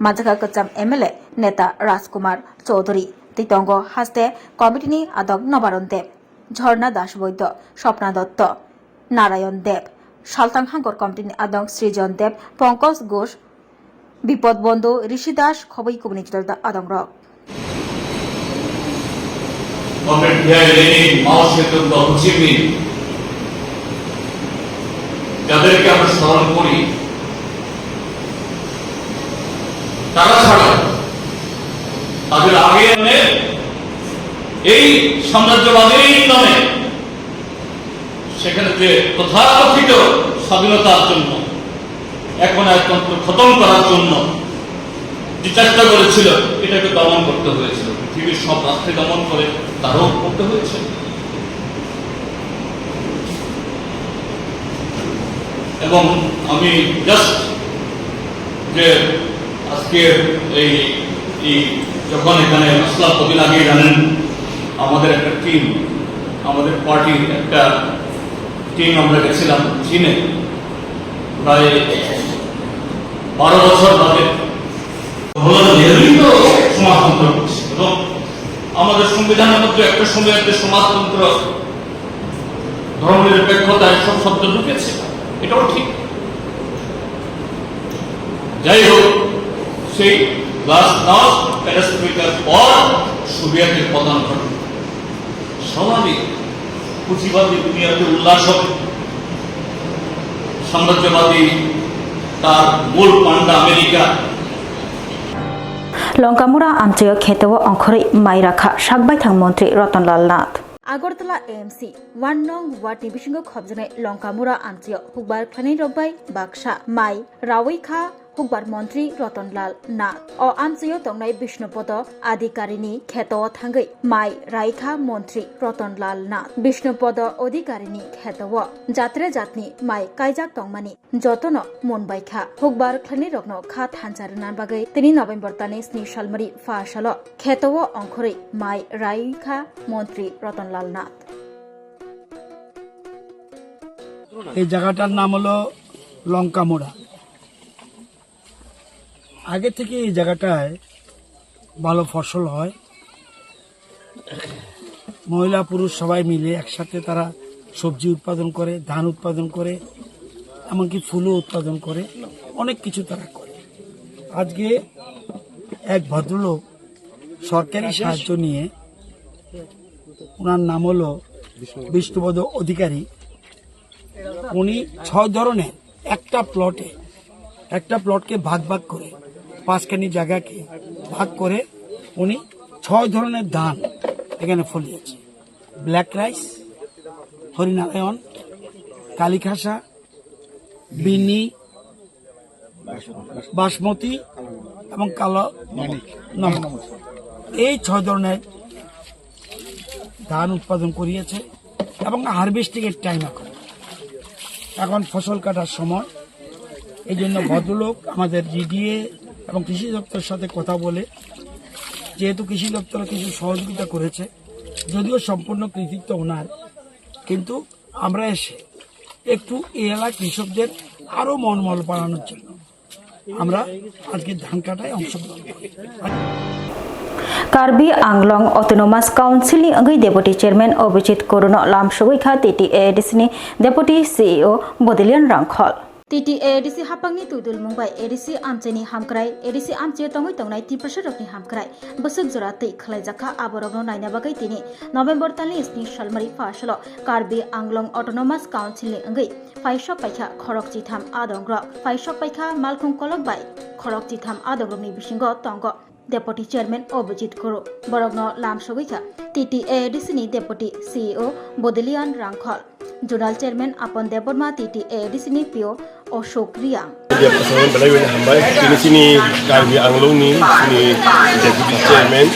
manjakha kwcham M L A neta Rajkumar Chaudhary, tei tongo haste committee ni adok Nobaron Deb, Jhorna Das Boido, Swapna Dotto, Narayon Deb, Salthang Hangkor Committee ni adong Srijon Deb, Pankaj Ghosh, Bipod Bondo, Rishi Das, khobwi kubuni judal da adong rok. Comrade V I Lenin, Mao Tsetung বা Ho চি মিন, যাদেরকে আমরা স্মরণ করি, তারা ছাড়া, তাদের আগে মানে এই সাম্রাজ্যবাদীর নামে সেখানে যে তথাকথিত স্বাধীনতার জন্য, একনায়কতন্ত্র খতম করার জন্য যে চেষ্টা করেছিল, এটাকে দমন করতে হয়েছিল। পৃথিবীর সব রাষ্ট্রে দমন করে, তারও করতে হয়েছে। এবং আমি জাস্ট যে আজকে এই, এই যখন এখানে আসলাম, কদিন আগেই জানেন, আমাদের একটা টিম, আমাদের পার্টির একটা টিম আমরা গেছিলাম চীনে, প্রায় বারো বছর বাদে। জওহরলাল নেহরুই তো সমাজতন্ত্র করছে এবং আমাদের সংবিধানের মধ্যে একটা সময় একটা সমাজতন্ত্র, ধর্মনিরপেক্ষতা, এসব শব্দ ঢুকেছে, এটাও ঠিক। যাই হোক, সেই গ্লাসnost পেরেস্ট্রোইকার পর সোভিয়েতের পতন ঘটে। স্বাভাবিক, পুঁজিবাদী দুনিয়াতে উল্লাস হবে, সাম্রাজ্যবাদী তার মূল পান্ডা America. Longkamura amchaio kheto o ongkhorwi mai rakha sakbaithang montri Ratan Lal Nath. Agartala A M C one nong ward ni bisingo khopjaknai Longkamura amchaio hukbar khlainai rok bai baksa mai rawi kha hukbar montri Ratan Lal Nath. O amchaio tongnai Bishnupodo Adhikari ni kheto o thangwi mai rai kha montri Ratan Lal Nath. Bishnupodo Adhikari ni kheto o jatre jatni mai kaijak tongmani jotono mon bai kha. Hukbar khlainai rokno kha thansa rwna bagwi tini November talni sni salmari pha salo kheto o ongkhorwi mai rai kha montri Ratan Lal Nath. এই জায়গাটার নাম হলো লঙ্কামোড়া। আগে থেকে এই জায়গাটায় ভালো ফসল হয়। মহিলা পুরুষ সবাই মিলে একসাথে তারা সবজি উৎপাদন করে, ধান উৎপাদন করে, এমনকি ফুলও উৎপাদন করে, অনেক কিছু তারা করে। আজকে এক ভদ্রলোক সরকারি সাহায্য নিয়ে, ওনার নাম হলো বিষ্ণুপদ অধিকারী, উনি ছয় ধরনের একটা প্লটে, একটা প্লটকে ভাগ ভাগ করে, পাঁচখানি জায়গাকে ভাগ করে উনি ছয় ধরনের ধান এখানে ফলিয়েছে। ব্ল্যাক রাইস, হরিনারায়ণ, কালিখাসা, বিনি, বাসমতি এবং কালো নমক। এই ছয় ধরনের ধান উৎপাদন করিয়েছে এবং হারভেস্টিং এর টাইম এখন, এখন ফসল কাটার সময়। এই জন্য ভদ্রলোক আমাদের ডিডিএ এবং কৃষি দপ্তরের সাথে কথা বলে, যেহেতু কৃষি দপ্তর কিছু সহযোগিতা করেছে, যদিও সম্পূর্ণ কৃতিত্ব ওনার, কিন্তু আমরা এসে একটু এই এলাকার কৃষকদের আরো মনোবল বাড়ানোর জন্য আমরা আজকে ধান কাটায় অংশগ্রহণ করি। Karbi Anglong Autonomous Council ni wngwi Deputy Chairman Abhijit Kuru no lamsogwi kha T T A A D C ni Deputy C E O Bodilian Rangkhol. T T A A D C haphangni twidulmung bai A D C amchaini hamkrai, A D C amchaio tongwi tongnai Tiprasarokni hamkrai bwswk jora twi khwlaijakha, aborokno naina bagwi tini November talni sni salmari pha salo Karbi Anglong Autonomous Council ni wngwi phaisok paikha khorok chitham adongrok. Phaisok paikha malkhung kolok bai khorok chitham adongrokni bisingo tongo Deputy Chairman Abhijit Kuru, borokno lamsogwi kha T T A A D C ni Deputy C E O Bodilian Rangkhol, Zonal Chairman Apan Debbarma, T T A A D C ni P O Ashok Riang. Media personnel belai belai hambai. Tini chini Karbi Anglong ni chini Deputy Chairman,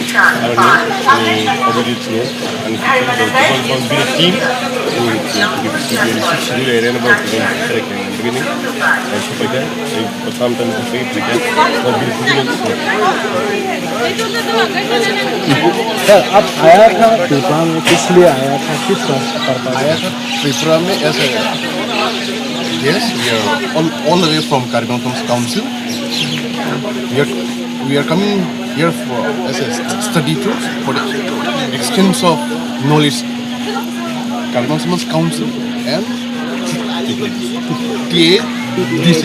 ani chini Abhijit ni, ani chini Biri team, chini chini area ni bang chini beginning, ai supai kha, ai Sir, आप आया था त्रिपुरा में, किस लिए आया था, किस पर्पस? आया था त्रिपुरा में ऐसे। Yes, we are all, all the way from Karbi Anglong Autonomous Council. We are, we are coming here for, as a study tour for the exchange of knowledge. Karbi Anglong Autonomous Council and T A D C.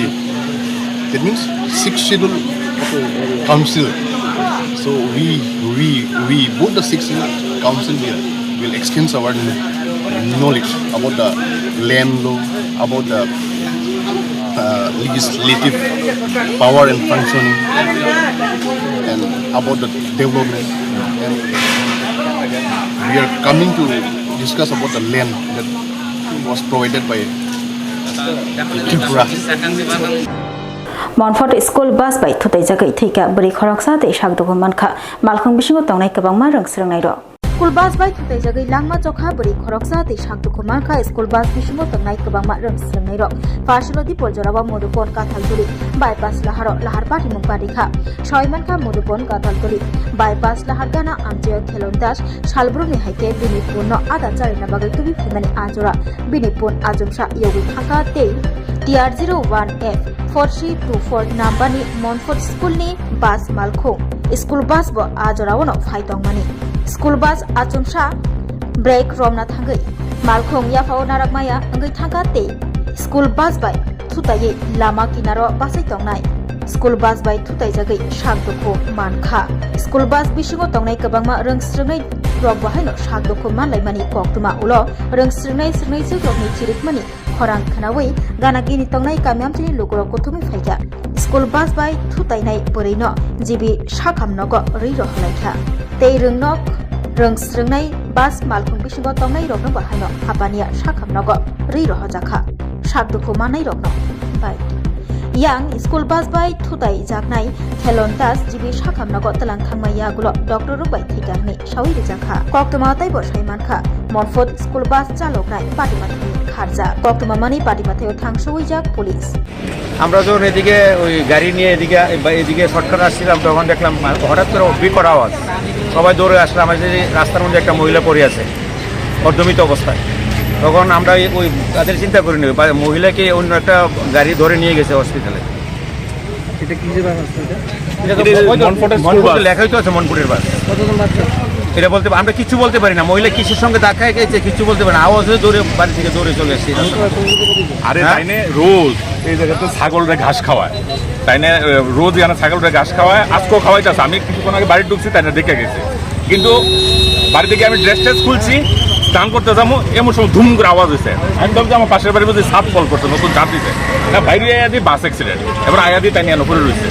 That means Sixth Schedule Council. So we, we, we, both the Sixth Schedule Council, we are, will exchange our knowledge about the land law, about the, uh, legislative power and functioning, and about the development. And we are coming to discuss about the land that was provided by Tripura. Monfort school bus bai thutaijagwi thwikha bwrwi khoroksa tei sak dugu mankha. Malkhung bisingo tongnai kwbangma rwng swrwngnairok. School bus bai thutaijagwi langma chokha bwrwi khoroksa tei sak dugu mankha. School bus bisingo tongnai kwbangma rwng swrwngnairok. Parsalo Dipol jorao Modupon Kathaltuli bypass laharo lahar patimung patikha. Sawi mankha Modupon Kathaltuli bypass lahar gana amchaio Khelon Das salbrumni hai khe bini punno ada charina bagwi tubi phaimani a jora. Bini pun achomsa yogwi thangkha tei T R zero one F four three two four number ni Monfort school ni bus malkhung. School bus bo a jorao no phai tongmani. School bus achomsa brake romna thangwi malkhung yaphao narakmaya wngwi thangkha tei school bus bai thutaiwi lama kinaro bachai tongnai. School bus bai thutaijagwi sak dukhu mankha. School bus bisingo tongnai kwbangma rwng swrwngnai rok bo haino sak dukhu manlaimani koktwma ulo rwng swrwngnai swrwngnaijwk rokni chirikmani khorang khwnawi gana gini tongnai kami amchaini lukurok kuthumwi phaikha. School bus bai thutainai bwrwino G B sakham nogo rwi rohorlaikha. Tei rwngnok rwng swrwngnai bus malkhung bisingo tongnai rokno bo haino hapaniya sakham nogo rwi rohojakha. Sak dukhu manai rokno bai. Yang school bus bai thutai jaknai Khelon Das G B sakham nogo tlang thangma yagulo doctor rok bai thwikha hwnwi sawi rijakha. Koktwma taibo sai mankha, Monfort school bus chaloknai patimathani kharjak. Koktwma mani patimathaio thang suwijak police. আমরা যখন এদিকে ওই গাড়ি নিয়ে এদিকে, এদিকে শর্টকাট আসছিলাম, তখন দেখলাম হঠাৎ করে বিকট আওয়াজ, সবাই দৌড়ে আসলাম, এসে রাস্তার মধ্যে একটা মহিলা পড়ে আছে অর্ধমৃত অবস্থায়। তখন আমরা এই, ওই তাদের চিন্তা করিনি, ওই বা-, মহিলাকে অন্য একটা গাড়ি ধরে নিয়ে গেছে হসপিটালে। এটা কিসের বাস আসছে এটা? এটা তো এটা মনফোর্টের স্কুল মনফোর্টে বাস। লেখাই তো আছে মনফোর্টের বাস। কতজন বাচ্চা? এটা বলতে পা-, আমরা কিচ্ছু বলতে পারি না। মহিলা কিসের সঙ্গে ধাক্কা খেয়েছে কিচ্ছু বলতে পারি না। আওয়াজ হয়ে দৌড়ে বাড়ি থেকে দৌড়ে চলে এসেছি। আমি তো এখন থেকে বলি। আরে হ্যাঁ? তাই না, রোজ এই জায়গাতে ছাগলরা ঘাস খাওয়ায়, তাই না? রোজ এখানে ছাগলরা ঘাস খাওয়ায়, আজকেও খাওয়াইতেছে। আমি কিছুক্ষণ আগে বাড়ি ঢুকছি, তাই না, দেখে গেছি। কিন্তু বাড়ি থেকে আমি ড্রেস ট্রেস খুলছি, স্নান করতে যাবো, এমন সময় ধুম করে আওয়াজ হয়েছে। আমি ভাবছি আমার পাশের বাড়ি বুঝি ছাদ ফল করছে, নতুন ছাদ দিছে। না, বাইরে আয়া দি বাস অ্যাক্সিডেন্ট, এবার আয়া দি তাই নিয়ে পড়ে রয়েছে।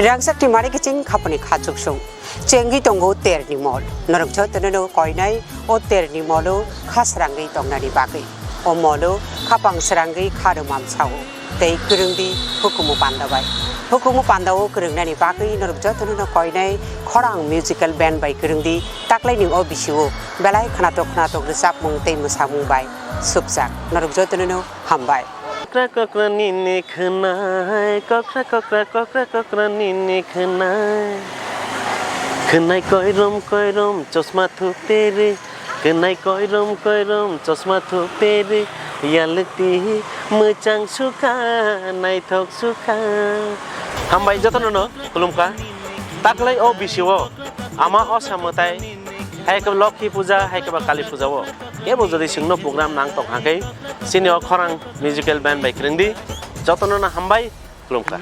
Rangchak ni mari kiching khapani kha chuksung. Chengwi tongo terni mol. Norok jotono no koinai o terni molo kha srangwi tongnani bagwi. O molo khapang srangwi kha rwmam sao. Tei kwrwngdi hukumu panda bai. Hukumu panda o kwrwngnani bagwi norok jotono no koinai khorang musical band bai kwrwngdi taklaini o bisio belai khwnatok khwnatok rwchapmung tei mwsamung bai supjak. Norok jotono no hambai. Kokra kokra nini khwnai, kokra kokra kokra kokra nini khwnai. Khwnai koirom koirom chosma thuperi, khwnai koirom koirom chosma thuperi, yalukti mwchang sukha, naithok sukha. Hambai jotono no khulumkha. Taklai o bisio ama osa mwtai hai khe Lokhi puja, hai khe ba Kali puja o. Kebo jodi chwngno program nang tong hakhe, chini o khorang musical band bai kwrwngdi. Jotono no hambai, khulumkha.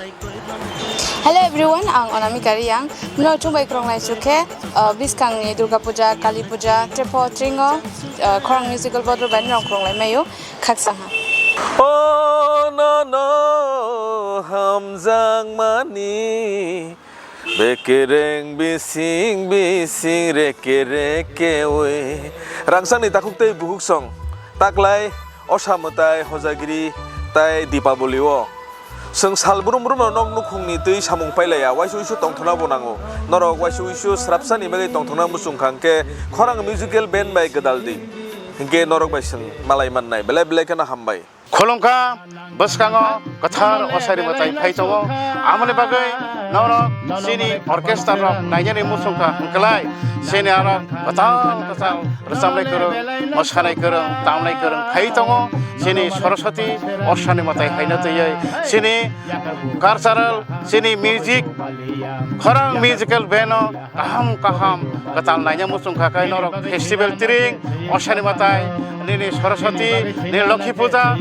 Hello everyone, ang Anamika Reang. Mino chwng bai kwrwng lai chukhe, uh, bwskangni Durga Puja, Kali Puja, Trepo, Tringo, uh, khorang musical board bai nong kwrwng lai mayo, khaksa ha. Oh no no, hamjakmani. Bekereng bising bising reke reke oi. Rangchakni takhuk tei bukhuk song. Taklai osa mwtai hojagiri tai Dipaboli o. Chwng sal brum brum no nok nukhungni twi samung pailaiya. Waisa uisu tongthokna bo nango. Norok waisa uisu srapsani bagwi tongthokna muchung kha hwnkhe khorang musical band bai gwdal di. Hwnkhe norok bai chwng malai mannai. Belai belai kheno hambai. Khulumkha bwskango kwthar osari mwtai phai tongo. Amoni bagwi norok chini orchestra rok nainani muchungkha hwnkhlai chini aro kwtal kwtal rwchapnai kwrwng, mwsanai kwrwng, tamnai kwrwng phai tongo. Chini Saraswati osani mwtai haino twiwi chini cultural, chini music, khorang musical band o kaham kaham kwtal naina muchung kha khe norok festival tring, osani mwtai, nini Saraswati, nini Lokhi puja,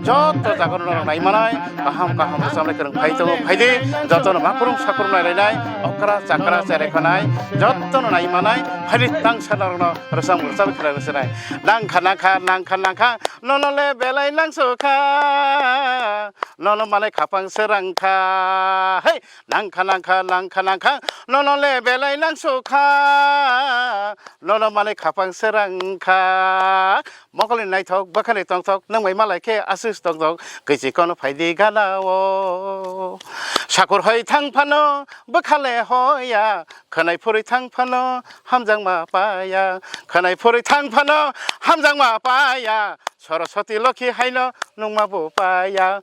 joto jaga norok nai manai, kaham kaham rwchapnai kwrwng phai tongo, phaidi jotono makhurung sakhurung nai lainai, okra chakra cherai khanai, jotono nai manai, phaidi tangsa norokno rwchap rwchap khlai rwchapnai. Nangkha nangkha nangkha nangkha, nono le belai nangsukha, nono manai khapang srangkha, hei. Nangkha nangkha nangkha nangkha, nono le belai nangsukha, nono manwi khapang srangkha. Mokolni naithok bwkhani tongthok, nwng bai malai khe asus tongthok, kwichi kono phaidi gana o. Sakur hoi thang phano bwkha le hoya, khwnai phurwi thang phano hamjakma paya, khwnai phurwi thang phano hamjakma paya. Saraswati Lokhi haino nungma bo paya.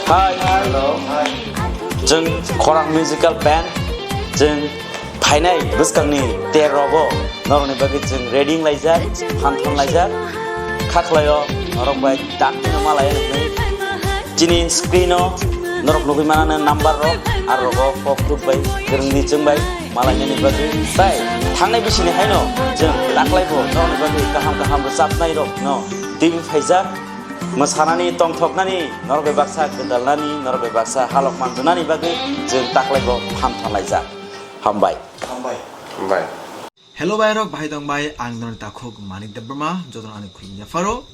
Hi, hello. Chwng Khorang Musical Band, chwng phainai bwskangni ter rogo norokni bagwi chwng ready wnglaijak, phanthon laijak, kha khlaio norok bai dakti no malai. Chini screen o norok nugwi manana number rok, aro rogo kok tuk bai, kwrwngni chwng bai, malainani bagwi. Tai thangnai bisini haino chwng taklai bo norokni bagwi kaham kaham rwchapnai rok no twiwi phaijak. Mwsanani, tongthoknani, norok bai baksa gwdalnani, norok bai baksa halok manjunani bagwi chwng taklai bo phanthon laijak. Hambai. Hambai. Hambai. Hello bai rok, bahai tong bai, ang norok takhuk Manik Debbarma, jotono ani khulumya pharo.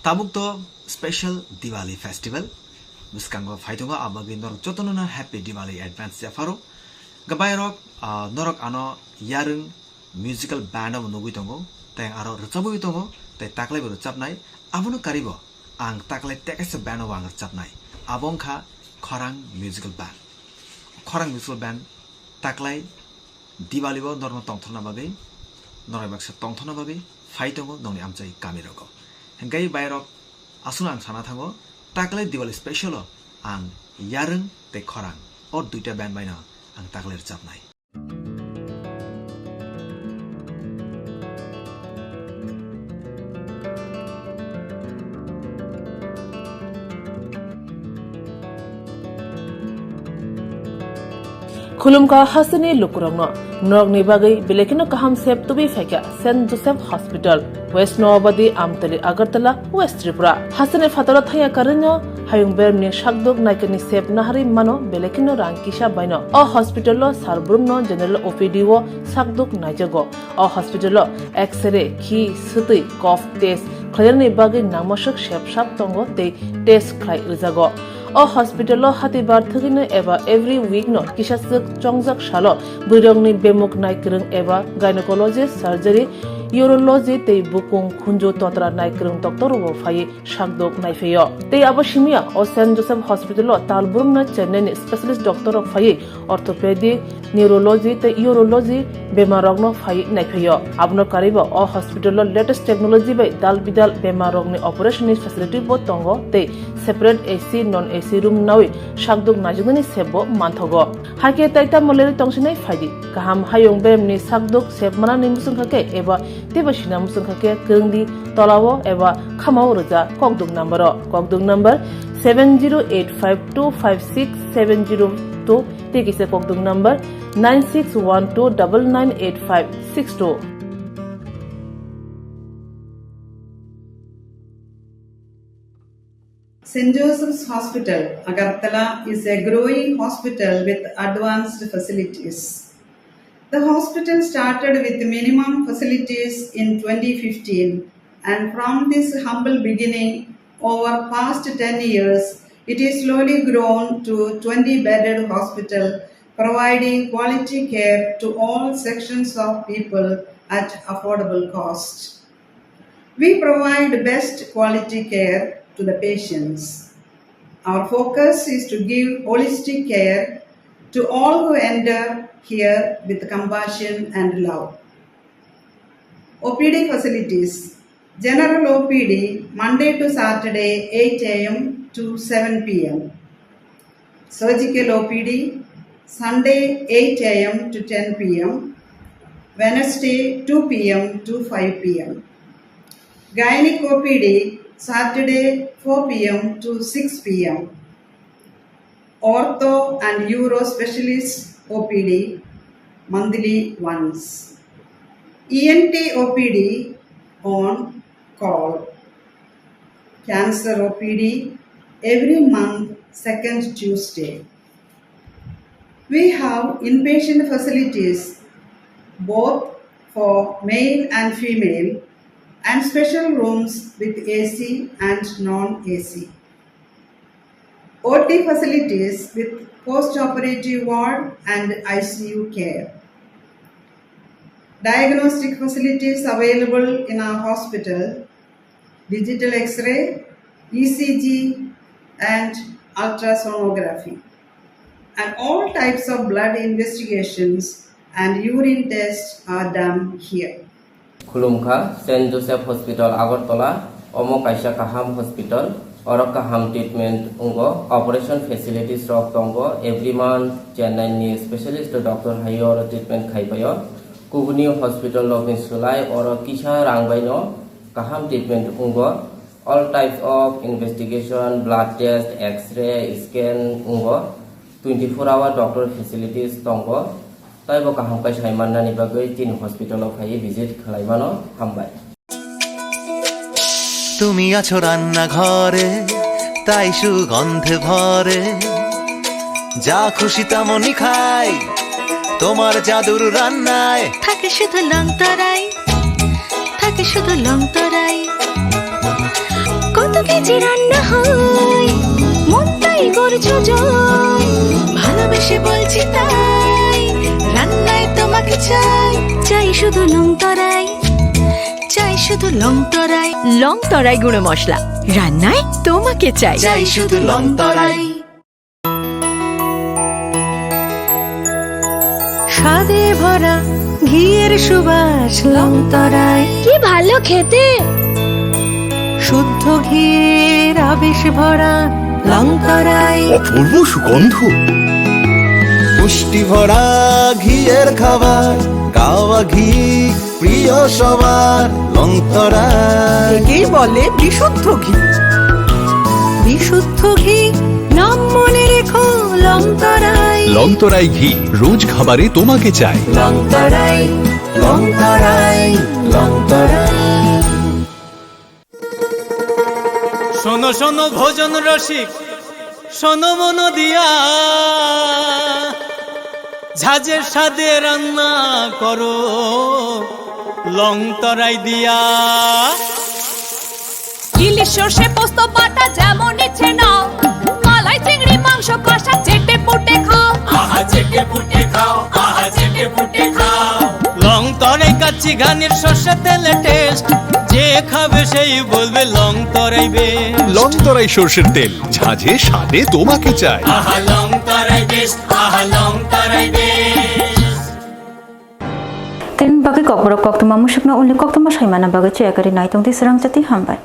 Tabuk to special Diwali festival bwskango phai tongo, abagwi norok jotono no happy Diwali advance ya pharo. Gabai rok, ah, norok ano yarwng musical band bo nugwi tongo, tei aro rwchabwi tongo, tei taklai bo rwchabnai, abono karibo ang taklai tekaisa band bo ang rwchabnai, abo wngkha Khorang Musical Band. Khorang Musical Band taklai Diwali o norokno tongthokna bagwi, norok baksa tongthokna bagwi phai tongo nokni amchai kami rogo. Hingke bai rok aswkno ang sana thango, taklai Diwali special o ang yarwng tei khorang o duita band bai no ang taklai rwchabnai. Khulumkha hasteni lukurokno, norokni bagwi belai kheno kaham sep tubui phaikha Saint Joseph Hospital, West Noabadi, Amtali, Agartala, West Tripura. Hasteni phataro thangya karwino hayung bermni sakduk naikani sep naharwi mano belai kheno rang kisa baino. O hospital o sar brumno general O P D o sakduk naijago. O hospital o X-ray, khi, swtwi, cough test, khlainani bagwi nangmaswk sep sak tongo tei test khlai rwjago. O hospital-o hatibar thwgwino eba every week-no kisaswk chongjak salo bwrwirokni bemuk naikwrwng eba gynecology, surgery, urology tei bukung khunju totra naikwrwng doctor-rokbo phaiwi sakdok naiphaio. Tei abo simiya o Saint Joseph Hospital-o talbrumna Chennai-ni specialist doctor-rok phaiwi orthopedic, neurology tei urology bemarrokno phaiwi naiphaio. Abono karwibo o hospital-o latest technology bai dal bidal bemarrokni operation-ni facility-bo tongo tei separate A C, non A C room nawi sakdok naijaknani sepbo manthogo. Hakhe tai tamo lerwi tongsinai phaidi. Kaham hayung beremni sakdok sep manani muchungkha khe eba teibo sina muchungkha khe kwrwngdi tolao eba khamao rwja kokdok number-o. Kokdok number seven zero eight five two five six seven zero two tei kisa kokdok number nine six one two double nine eight five six two. Saint Joseph's Hospital, Agartala is a growing hospital with advanced facilities. The hospital started with minimum facilities in twenty fifteen, and from this humble beginning, over past ten years, it is slowly grown to twenty bedded hospital, providing quality care to all sections of people at affordable cost. We provide best quality care to the patients. Our focus is to give holistic care to all who enter here with compassion and love. O P D facilities. General O P D, Monday to Saturday, eight A M to seven P M. Surgical O P D, Sunday, eight A M to ten P M, Wednesday, two P M to five P M. Gynec O P D, Saturday, four P M to six P M. Ortho and Uro Specialist O P D, monthly once. E N T O P D on call. Cancer O P D every month, second Tuesday. We have inpatient facilities both for male and female and special rooms with A C and non-A C. O T facilities with post-operative ward and I C U care. Diagnostic facilities available in our hospital, digital X-ray, E C G, and ultrasonography. And all types of blood investigations and urine tests are done here. Khulumkha, Saint Joseph Hospital, Agartala. Omo kaisa kaham hospital. Oro kaham treatment wngo. Operation facilities rok tongo. Every month Chennai ni specialist doctor hai oro treatment khai paio. Kubuni hospital rok ni sulai oro kisa rang bai no kaham treatment wngo. All types of investigation, blood test, X-ray, scan wngo. Twenty four hour doctor facilities tongo. Taibo kaham khe sai mannani bagwi chini hospital o phaiwi visit khlai mano. Hambai. তুমি আছো রান্নাঘরে, তাই সুগন্ধে ভরে। যা খুশি তেমনই খাই, তোমার জাদুর রান্নায়। থাকে শুধু লং তরাই, থাকে শুধু লং তরাই। কত কেজি রান্না হয়, মনটাই করছো জয়। ভালোবেসে বলছি তাই, রান্নায় তোমাকে চাই। চাই শুধু লং তরাই, চাই শুধু লং তরাই। লং তরাই গুঁড়ো মশলা, রান্নায় তোমাকে চাই। চাই শুধু লং তরাই। স্বাদে ভরা ঘিয়ের সুবাস লং তরাই। কি ভালো খেতে! শুদ্ধ ঘিয়ের আবেশ ভরা লং তরাই। অপূর্ব সুগন্ধ। পুষ্টি ভরা ঘিয়ের খাবার, গাওয়া ঘি প্রিয় সবার, লং তরাই। একেই বলে বিশুদ্ধ ঘি। বিশুদ্ধ ঘি, নাম মনে রেখো, লং তরাই। লং তরাই ঘি, রোজ খাবারে তোমাকে চাই। লং তরাই, লং তরাই, লং তরাই। শোনো শোনো ভোজন রসিক, শোনো মন দিয়া, ঝাঁঝের স্বাদে রান্না করো লং তরাই দিয়া। ইলিশ সর্ষে পোস্ত বাটা যেমন ইচ্ছে নাও, মালাই চিংড়ি মাংস কষা চেটে পুটে খাও। আহা চেটে পুটে খাও, আহা চেটে পুটে খাও। লং তরাই কাচ্চি ঘানির সর্ষে তেলে টেস্ট, যে খাবে সেই বলবে লং তরাই বেস্ট। লং তরাই সর্ষের তেল, ঝাঁঝে স্বাদে তোমাকে চাই। আহা লং তরাই বেস্ট, আহা লং তরাই best. Tini bagwi kokborok koktwma musukno uni koktwma saimana bagwi chuyakari naitong di srang jati hambai.